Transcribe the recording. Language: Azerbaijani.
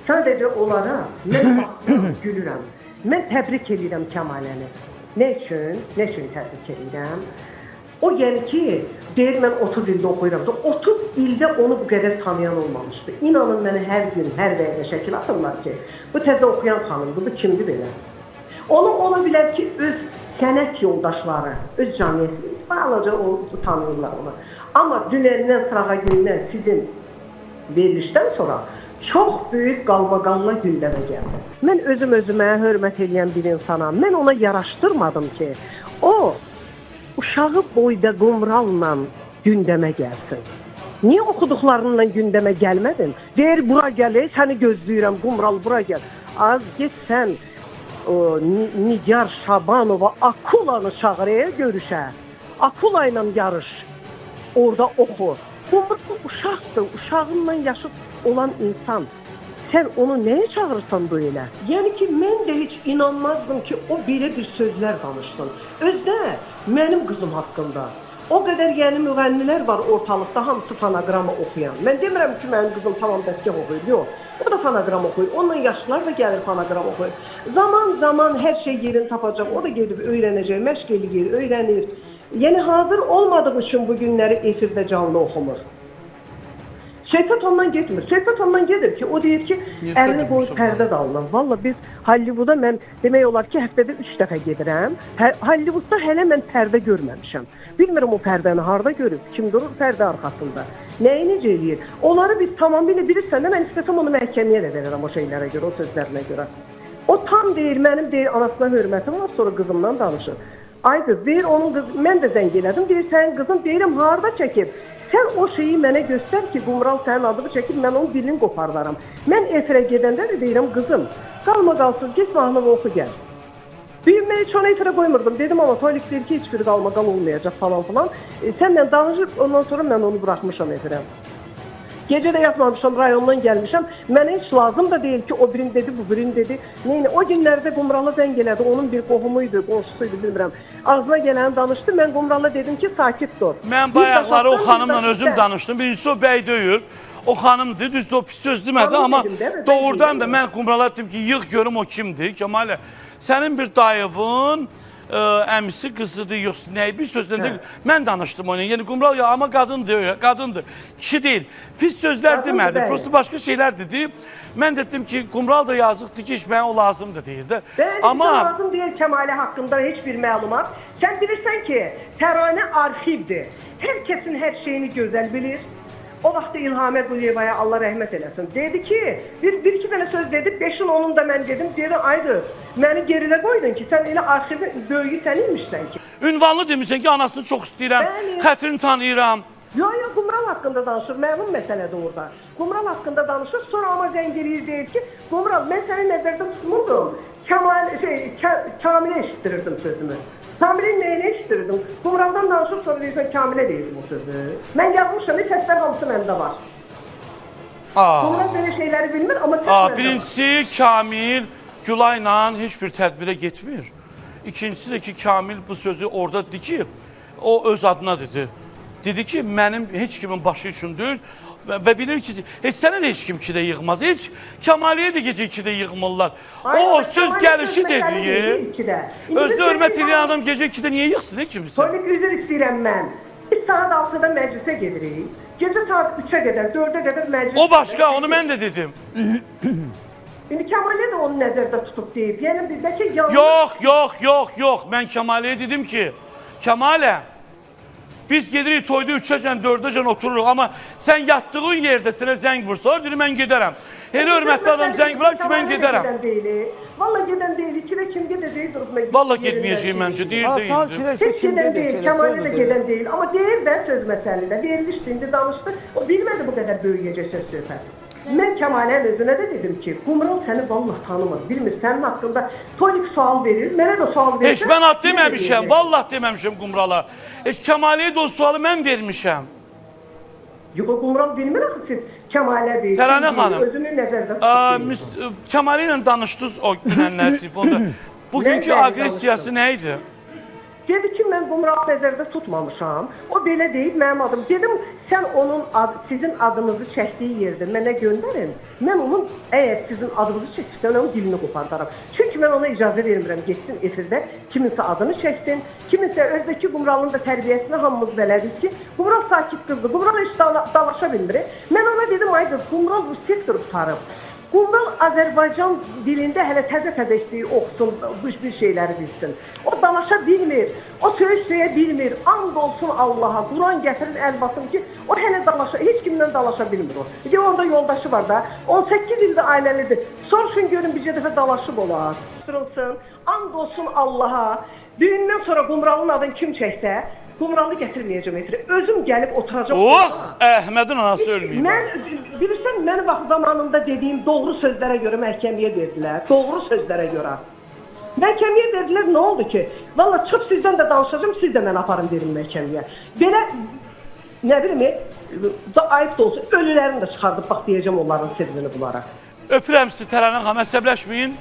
Sadəcə onlara mən baxıram, gülürəm. Mən təbrik eləyirəm Kəmaləni. Nə üçün? Nə üçün təbrik eləyirəm? O yəni ki, deyir mən 30 ildə oxuyuram. 30 ildə onu bu qədər tanıyan olmamışdı. İnanın mənə hər gün, hər dəqiqə şəkil atırlar ki, bu təzə oxuyan xanımdır, bu kimdir belə? Onu ola bilər ki, öz sənət yoldaşları, öz cəmiyyəti, balaca o tanıyırlar onu. Amma dünəndən sırağa gündən sizin verilişdən sonra çox böyük qalmaqalla gündəmə gəldi. Mən özüm özümə hörmət eləyən bir insanam. Mən ona yaraşdırmadım ki, o uşağı boyda qumralla gündəmə gəlsin. Niyə oxuduqlarınla gündəmə gəlmədin? Deyir, bura gəl, səni gözləyirəm, Qumral, bura gəl. Az get sən o, Nigar Şabanova Akulanı çağır görüşə. Akula ilə yarış. Orada oxu. Qumral uşaqdır, uşağınla yaşıd olan insan. Sən onu nəyə çağırırsan duelə? Yəni ki, mən də heç inanmazdım ki, o belə bir sözlər danışsın. Özdə mənim qızım haqqında. O qədər yəni müğənnilər var ortalıqda, hamısı fonoqrama oxuyan. Mən demirəm ki, mənim qızım tamam dəstgah oxuyur. Yox, o da fonoqram oxuyur. Onunla yaşlılar da gəlir fonoqram oxuyur. Zaman-zaman hər şey yerini tapacaq. O da gedib öyrənəcək, məşq eləyir, öyrənir. Yəni hazır olmadığı üçün bu günləri efirdə canlı oxumur. Söhbət ondan getmir. Söhbət ondan gedir ki, o deyir ki, Niyə ərini qoy söhbət pərdə dalına. Valla biz Hollywood'a mən demək olar ki, həftədə 3 dəfə gedirəm. Hollywoodda hələ mən pərdə görməmişəm. Bilmirəm o pərdəni harda görüb, kim durur pərdə arxasında. Nəyi necə eləyir? Onları biz tamamilə bilirsən də, mən istəsəm onu məhkəməyə də verərəm o şeylərə görə, o sözlərinə görə. O tam deyir, mənim deyir, anasına hörmətim var, sonra qızımdan danışır. Ay qız, deyir, onun qız, mən də zəng elədim, deyir, sənin qızın, deyirəm, harda çəkib? Sən o şeyi mənə göstər ki, Qumral sənin adını çəkib, mən onun dilini qopardaram. Mən efirə gedəndə də deyirəm, qızım, qalma qalsız, get mahnını oxu gəl. Bir mən heç onu efirə qoymurdum. Dedim, amma Tolik deyir ki, heç bir qalmaqal olmayacaq falan filan. Sənlə danışıb, ondan sonra mən onu buraxmışam efirə. Gecə də yatmamışam, rayondan gəlmişəm. Mənə heç lazım da deyil ki, o birini dedi, bu birini dedi. Neyini? O günlərdə Qumrala zəng elədi. Onun bir qohumu idi, qonşusu idi, bilmirəm. Ağzına gələni danışdı. Mən Qumrala dedim ki, sakit dur. Mən bayaqları o xanımla özüm danışdım. Birincisi o bəy deyil. O xanımdır, düzdür o pis söz demədi, Xanım amma dedim, değil mi? doğrudan da Bəy mən Qumrala dedim ki, yığ görüm o kimdir. Kəmalə, sənin bir dayıvın əmisi qızıdır, yoxsa nə bir sözlə də mən danışdım onunla. Yəni Qumral ya amma qadındır, qadındır. Kişi deyil. Pis sözlər Qadındır, demədi. bəli. Prosta başqa şeylər dedi. Mən də dedim ki, Qumral da yazıqdır ki, heç mənə o lazımdır deyirdi. Bəli, Amma lazım deyil Kəmalə haqqında heç bir məlumat. Sən bilirsən ki, təranə arxivdir. Hər kəsin hər şeyini gözəl bilir. O vaxt İlhamə Quliyevaya Allah rəhmət eləsin. Dedi ki, bir iki dənə söz dedi, 5-in 10-un da mən dedim. Dedi, aydır, məni geridə qoydun ki, sən elə arxivin böyüyü sən imişsən ki. ünvanlı demirsən ki, anasını çox istəyirəm, Bəli. xətrini tanıyıram. Yox, yox, Qumral haqqında danışır, məlum məsələdir orada. Qumral haqqında danışır, sonra amma zəng eləyir, deyir ki, Qumral, mən səni nəzərdə tutmurdum. Kamilə eşitdirirdim sözümü. Kamilin nəyini eşitdirirdim? Qumraldan danışıb, sonra deyirsən, Kamilə deyirdim o sözü. Mən yazmışam, səslər hamısı məndə var. Qumral belə şeyləri bilmir, amma səs məndə var. Birincisi, Kamil Gülayla heç bir tədbirə getmir. İkincisi də ki, Kamil bu sözü orada dedi ki, o öz adına dedi. Dedi ki, mənim heç kimin başı üçün deyil və bilir ki, heç sənə də heç kim 2-də yığmaz. Heç Kamaliyə də gecə 2-də yığmırlar. O söz gəlişi dediyi, özünü hörmət edən adam gecə 2-də niyə yığsın heç kimsə? Tolik, üzr istəyirəm mən. Biz saat 6-da məclisə gedirik. Gecə saat 3-ə qədər, 4-ə qədər məclis. O başqa, onu mən də dedim. İndi Kəmalə də onu nəzərdə tutub deyib. Yəni bizdəki yanlış... Yox, yox, yox, yox. Mən Kəmaləyə dedim ki, Kəmalə, biz gedirik toyda 3-əcən, 4-əcən otururuq, amma sən yatdığın yerdə sənə zəng vursalar, deyir, mən gedərəm. Elə hörmətli adam zəng vurar ki, mən gedərəm. Valla gedən deyil. 2-də kim gedəcək durub mən. Valla getməyəcəyim məncə, deyir, Ha, saat deyildi. 2-də işte Heç kim gedən gedir? deyil, Kəmalə də gedən deyil. Amma deyir də söz məsələdə. Verilmişdi, indi danışdı. O bilmədi bu qədər böyüyəcək söz söhbət. Mən Kəmalənin özünə də dedim ki, Qumral səni vallah tanımır, bilmir, sənin haqqında Tolik sual verir, mənə də sual verir. Heç mən ad deməmişəm, vallah deməmişəm Qumrala. Heç Kəmaliyə də o sualı mən vermişəm. Yox, Qumral bilmir axı siz Kəmalə deyil. Təranə xanım, Özünü nəzərdə tutub. Kəmalə ilə danışdınız o dünənlər telefonda. Bugünkü Mən aqressiyası nə idi? Dedi ki, mən Qumral nəzərdə tutmamışam. O belə deyib mənim adım. Dedim, sən onun ad, sizin adınızı çəkdiyi yerdə mənə göndərin. Mən onun əgər sizin adınızı çəkirsə, mən onun dilini qopardaram. Çünki mən ona icazə vermirəm getsin efirdə kiminsə adını çəksin, kiminsə özdəki Qumralın da tərbiyəsini hamımız bələdik ki, Qumral sakit qızdır. Qumral heç dalaşa bilmir. Mən ona dedim, ay qız, Qumral bu sektor qurtarıb. Qumral Azərbaycan dilində hələ təzə-təzə işləyir, oxusun, bu bir şeyləri bilsin. O dalaşa bilmir, o söyüş söyə bilmir. And olsun Allaha, Quran gətirin əl basın ki, o hələ dalaşa, heç kimdən dalaşa bilmir o. Bir də orada yoldaşı var da, 18 ildir ailəlidir. Soruşun görün bir dəfə dalaşıb olar. Sırılsın, and olsun Allaha. Düyündən sonra Qumralın adını kim çəksə, Qumralı gətirməyəcəm efirə. Özüm gəlib oturacam. Oh, Əhmədin anası ölməyib. Mən bilirsən, mən vaxt zamanında dediyim doğru sözlərə görə məhkəməyə verdilər. Doğru sözlərə görə. Məhkəməyə verdilər, nə oldu ki? Valla çıxıb sizdən də danışacağım, siz də məni aparın verin məhkəməyə. Belə nə bilim, da ayıb da olsun, ölülərini də çıxardıb bax deyəcəm onların sirrini bunlara. Öpürəm sizi Təranə xanım, əsəbləşməyin.